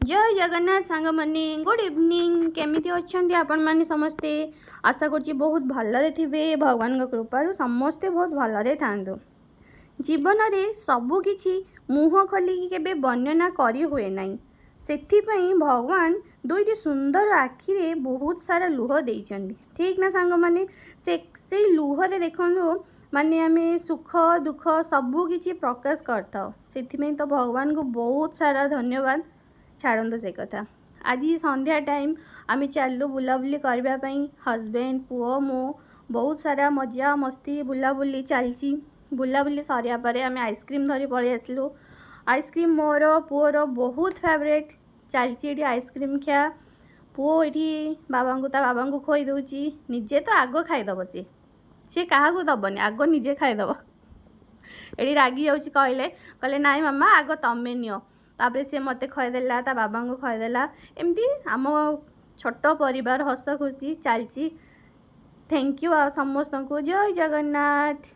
ଜୟ ଜଗନ୍ନାଥ ସାଙ୍ଗମାନେ, good evening. କେମିତି ଅଛନ୍ତି ଆପଣମାନେ ସମସ୍ତେ? ଆଶା କରୁଛି ବହୁତ ଭଲରେ ଥିବେ। ଭଗବାନଙ୍କ କୃପାରୁ ସମସ୍ତେ ବହୁତ ଭଲରେ ଥାଆନ୍ତୁ। ଜୀବନରେ ସବୁକିଛି ମୁହଁ ଖୋଲିକି କେବେ ବର୍ଣ୍ଣନା କରି ହୁଏ ନାହିଁ। ସେଥିପାଇଁ ଭଗବାନ ଦୁଇଟି ସୁନ୍ଦର ଆଖିରେ ବହୁତ ସାରା ଲୁହ ଦେଇଛନ୍ତି, ଠିକ୍ ନା ସାଙ୍ଗମାନେ? ସେଇ ଲୁହରେ ଦେଖନ୍ତୁ, ମାନେ ଆମେ ସୁଖ ଦୁଃଖ ସବୁକିଛି ପ୍ରକାଶ କରିଥାଉ। ସେଥିପାଇଁ ତ ଭଗବାନଙ୍କୁ ବହୁତ ସାରା ଧନ୍ୟବାଦ। ଛାଡ଼ନ୍ତୁ ସେ କଥା। ଆଜି ସନ୍ଧ୍ୟା ଟାଇମ୍, ଆମେ ଚାଲିଲୁ ବୁଲାବୁଲି କରିବା ପାଇଁ। ହଜବେଣ୍ଡ, ପୁଅ, ମୁଁ, ବହୁତ ସାରା ମଜା ମସ୍ତି ବୁଲାବୁଲି ଚାଲିଛି। ବୁଲାବୁଲି ସରିବା ପରେ ଆମେ ଆଇସ୍କ୍ରିମ୍ ଧରି ପଳେଇ ଆସିଲୁ। ଆଇସ୍କ୍ରିମ୍ ମୋର ପୁଅର ବହୁତ ଫେଭରେଟ୍। ଚାଲିଛି ଏଠି ଆଇସ୍କ୍ରିମ୍ ଖିଆ। ପୁଅ ଏଠି ବାବାଙ୍କୁ, ତା ବାବାଙ୍କୁ ଖୋଇ ଦେଉଛି। ନିଜେ ତ ଆଗ ଖାଇଦେବ ସିଏ। ସିଏ କାହାକୁ ଦେବନି, ଆଗ ନିଜେ ଖାଇଦେବ। ଏଠି ରାଗି ଯାଉଛି କହିଲେ। କହିଲେ, "ନାଇଁ ମାମା, ଆଗ ତମେ ନିଅ।" ତାପରେ ସିଏ ମୋତେ ଖୁଆଇଦେଲା, ତା ବାବାଙ୍କୁ ଖୁଆଇଦେଲା। ଏମିତି ଆମ ଛୋଟ ପରିବାର ହସ ଖୁସି ଚାଲିଛି। Thank you ଆଉ ସମସ୍ତଙ୍କୁ। ଜୟ ଜଗନ୍ନାଥ।